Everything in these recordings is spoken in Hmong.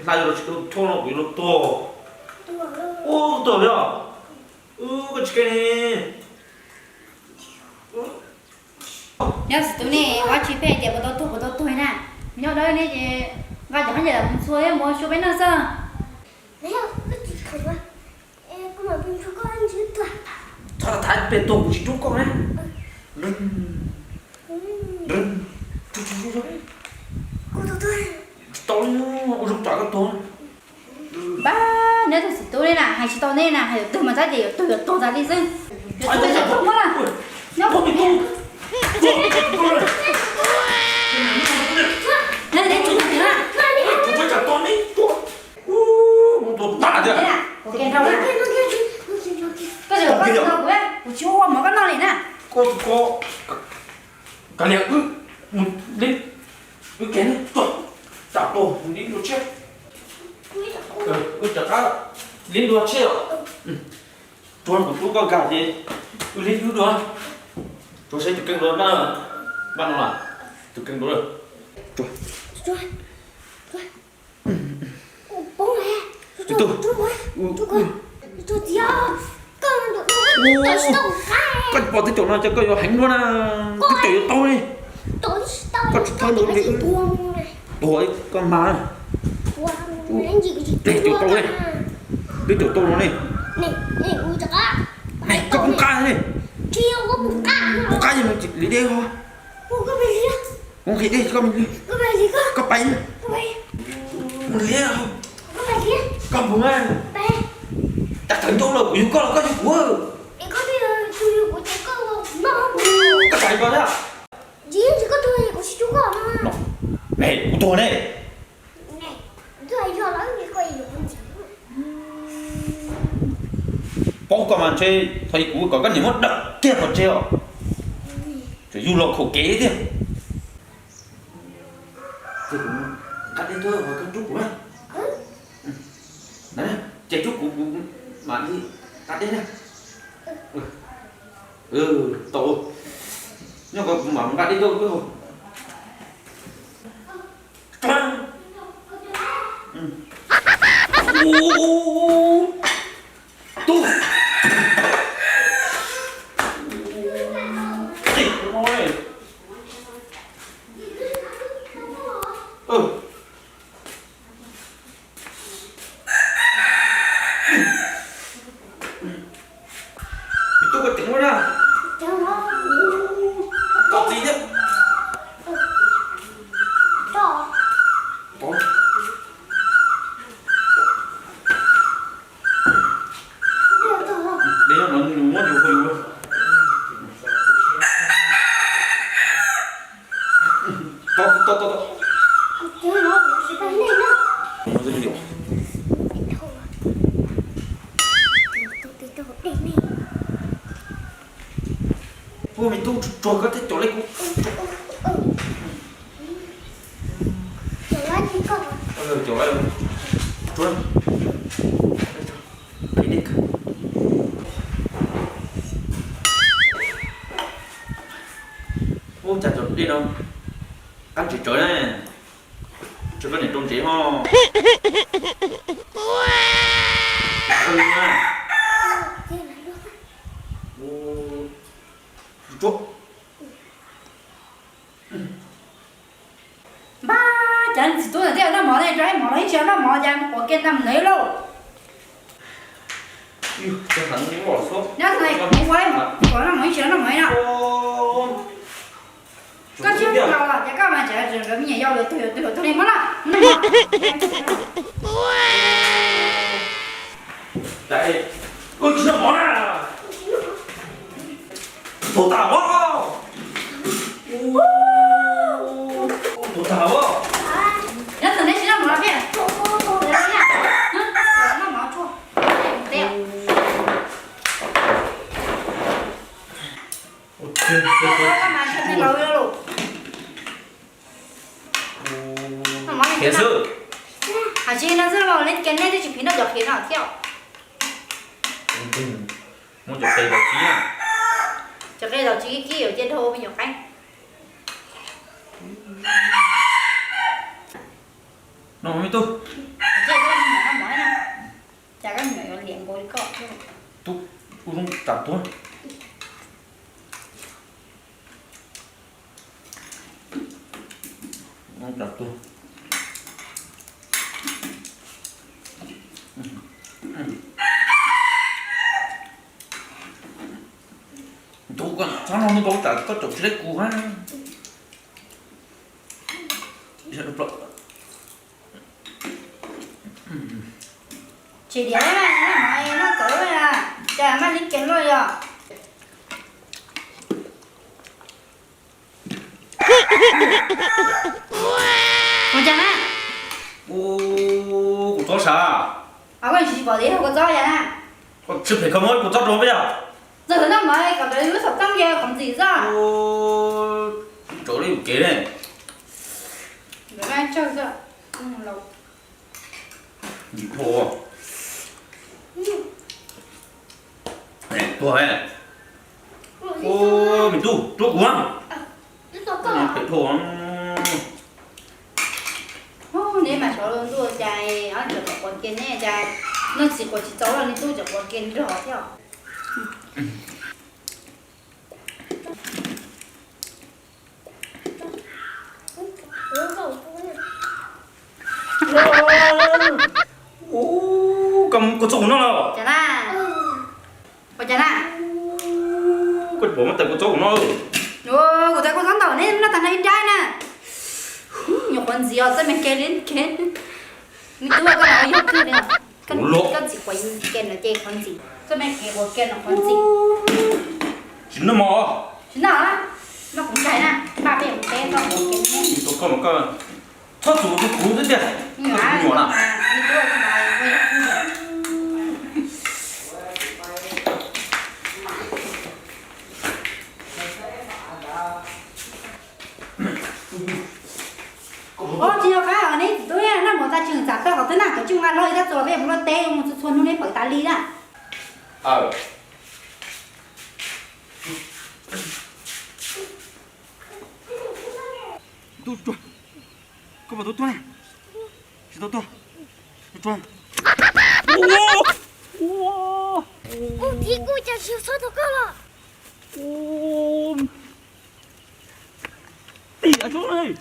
Tag los tsis tau thoj no kuv yuav los tuag. Ua tuag li os. Koj tsis kev ne. Nyob txiv tub ne, ua tsis phem tias puas tau tuag puas tau tuag na. Nyob dawb ne ces nqa cov hab yam mus txhua thiab mus xyuas peb noj xwb. Txhob tham pem tuag kuv tsis rub koj na. Tsis tau li, ua zoo tsam koj tuag. Npab, neb tus txiv tub ne na, hais tsis tau neb na, hais yuav tuag mas tab ces yuav tuag yuav tuag tas li xwb. Yuav tuag tas tuag muab na. Nyob kuv tsis ua mov koj noj li na. Koj, koj, kav liam wb mus li, wb kev ne, tuaj, tsam tuaj mus li dua tshiab. Wb rov qab li dua tshiab os. Tsuag, kuv tub koj nkag ces wb li wb dua. Tsuag, saib tus keeb dua na, npaj no na, tus keeb dua. Tsuag. Koj pom tej caum no ces koj yuav heev dua na, tej caum yuav tau li. Koj tsis thawb ntua li, tuag koj mas. Tej caum tau li, tej caum tau no ne. Koj poob qab ne. Poob qab li deb ho. Kuv nqhis dej koj, koj pais, mus li, koj mus, cas tawv ncauj los kuv yug koj los koj yug kuv. Koj tsis koj thiab. Ne, kuv tuag ne. Paub koj mas ntshe thaum kuv kom koj niam muab dawm kiag pov tseg os, tseem yug los khaum kev thiab. Ces kuv nqa dej tuaj, koj rub kuv na. Ces rub kuv, kuv mam li nqa dej na. Tau, nyob ko kuv mam nqa dej tuaj wb haus. Tub, me tub, koj ceev ua na. Koj txiv thiab. De nyob no nws muab yus hu yus. Tau, tau, tau, tau. Ua me tub, tsuag koj thiaj caum li kuv. Caum li, tsuag. Ub, cas cov dej no qab tsis tsawv na. Tsuag, koj niam rau ntsev ho. Npab, cas txiv tub ntawd thiaj noj mov ne, rau ib hmos los yeej tsis noj mov, cas quav kiag tag mus ntawd lauj. Nyob txog kuv ua ib hmos, kuv noj mov yeej tsis noj mov li no. Koj tsis noj mov los ces koj mas tseem nkawd me nyuam yaus yuav tuag yuav tuag yuav tuag li, muab noj, muab noj mov. Tsis noj mov na. Tuag tas os. Tuag tas os. Nyob txog neb tsis noj mov los thiab. Noj mov tsuag. Khiav xwb. Hais tsis no xwb los nej, nej twb tsis phiv noj cov khiav no thiab. Muab cov qe los kib na. Cov qe los tsis kib, kib yuav cia dhau me nyuam qaib. No me tub. Koj niam yuav liam nkaus li koj. Tub, ua zoo tas tuag. Ua tas tuag. Ntub, koj txhob noj ntau tas koj tseem tsis teb kuv hab. Tsis diam, noj kawg, cas maj li kev luaj yom. Ua cas na? Kuv txob sav. Koj tsis pom tias yog kua txob yom na? Koj tsis phem koj muab kuv txob rau peb yom? Txawm noj mov kom lub xov tooj yog qhov ntxim xwb. Tsis tau li kev ne. Yim dhau. Tuag. Me tub, rub kuv. Phem dhau. Neb mas sov luag ntuj cas tseem quav kiag ne, cas noj txiv quav tsis txaus los neb tub tseem quav kiag nrog thiab. Koj txob kuv noj los? Cas na? Ua cas na? Koj tsis pom muab tais kua txob kuv noj. Kuv tais kua txob ntau ne, noj tag nrho ib nrab na. Nyuam qhuav ntxiv os, txoj me kev li kev. Me tub, koj los yog kawg li os. Koj ntxim quav kiag no ces qhuav ntxim, txoj me kev quav kiag no qhuav ntxim. Tsis noj mov. Tsis noj, noj kuv ntshai na, npaj peb mus teb noj quav kiag ne. Txhob txus rau kuv xwb tiag. Nyuam na. Ua tsis yog qab os, neb txiv tub noj mov tas tseem txam tag qhov twg na, koj tsis nqa los ib tab txuas peb mus luaj teb mus txhua txhua hnub neb pawv tas li na. Koj puas tau tuag? Tsis tau tuag. Ua, thib kuj cas tsis txhob tau koj los. Tim a tsuab.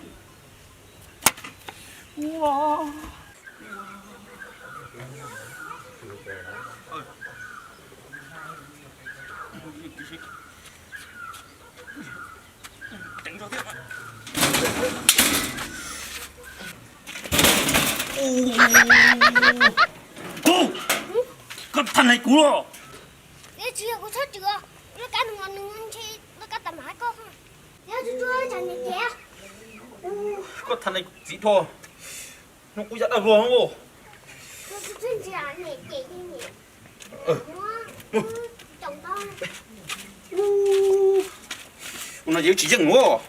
Ua. Ub, koj tham hais kuv los? Tsis yog kuv txhob tw, lub kab nws nws ntshe lub kab tas mam hais koj. Koj tham hais kuv txiv dhau, hnub qub yaj daj vog. Ua no ces wb tsis yeej ua.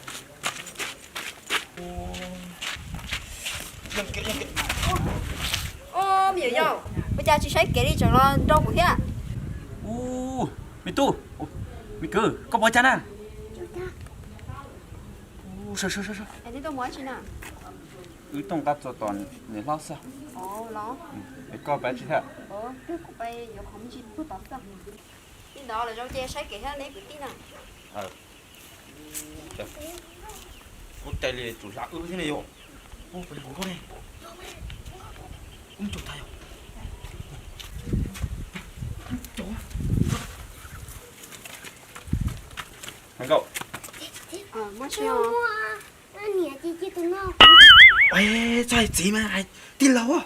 Ua, me nyuam yaus, ua cas tsis saib kev li tseem los nrau kuv thiab? Ub, me tub, me kwv, koj puas ua cas na? Wb tuaj nqa txuas tom niam hlob xwb. Es koj pab tsis thiab? Li ntawd los zoo ces saib kev thiab neb kwv tij na. Kuv cais li tsum hla wb thiab ne yom. Ub, peb hu koj ne. Ub, tsaug tas yom. Nkauj. Txhob hais txiv mas hais tij laug.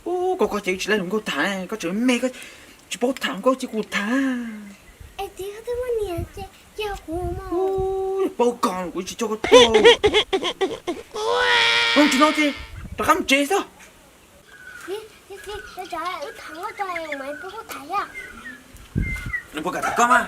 Ub, koj koj ces tsis laib hluas nkauj tham, koj tseem me koj tsis paub tham, koj cia kuv tham. Ub, paub koj kuv tsis coj koj tuaj. Tsis no ces rov qab mus tsev xwb. Nws puas kam tham koj mas?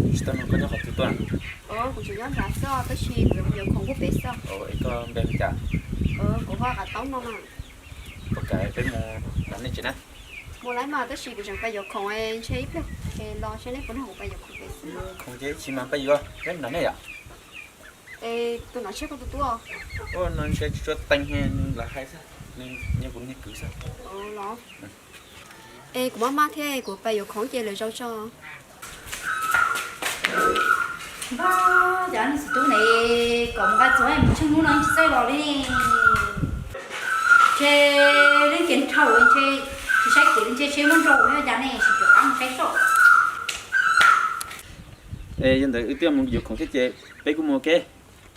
Tsis tau nug koj nyob qhov twg tuaj? Kuv tseem nyob nrad xwb tab sis kuv yuav khoom kuj pem xwb. Es koj npe hu cas? Kuv hu ua Qav Taub no mas. Puas kam peb mus nram nej tsev na? Mus lawm mas tab sis kuv tseem pais yuav khoom, ntshe ib pliag los seb neb puas nrog kuv pais yuav khoom pem xwb. Khoom ces ib chim mas pais yuav, peb mus nram nej yom? Es tus no tsis yog koj tus tub? Ua no ntshe tsis tshua teeb, nws lam hais xwb, nws yog kuv niag kwv xwb. Los, es kuv maj maj thiab, kuv pais yuav khoom ces lwm zaus tso. Npawg, cov niag txiv tub ne, kom mus nqa txuas mus tsheej hnub no tsis txawj los li. Ces leej kev nrhaum ntshe tsis saib kev li, ntshe tsheb muab nrau li cas ne, tsis pom qab mus saib soj. Es yog ntawd wb twb mus yuav khoom thiab ces peb kuj mus ua ke.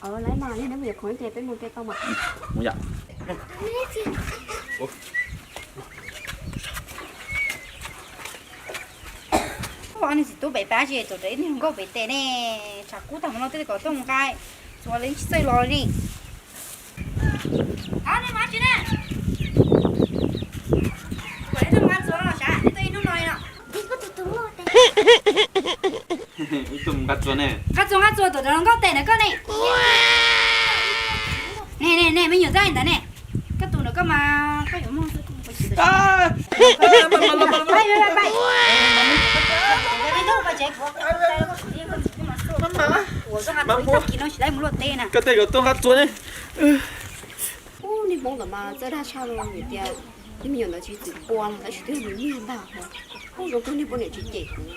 Lawm mas, yog neb mus yuav khoom ces peb mus ua ke tau mas. Mus yom. Ua niag txiv tub pem pab tsis txaus rau ib niag hluas nkauj pem tes ne, tshav kub tag mus no twb kom tuaj mus nqa txuas li tsis txawj los li. Ab, nej mas tsis ne, kom nej tuaj mus nqa txuas no los sav, nej tuaj ib hnub no li no. Wb tuaj mus nqa txuas ne. Nqa txuas, nqa txuas, tuam cov hluas nkauj tes ntawd koj ne. Ne, ne, ne, me nyuam txaij ntawd ne. Koj tus ntawd koj mas koj yuav muag xwb. Koj tej kom tuaj nqa txuas ne. Ub, niag Hmoob ntawd mas txawj dag tshaj li vim tias niag me nyuam ntawd tsis txwm pua no tab sis twb yog nws niag ntag. Ub, zoo kawg niag poj niam tsis cem kuv.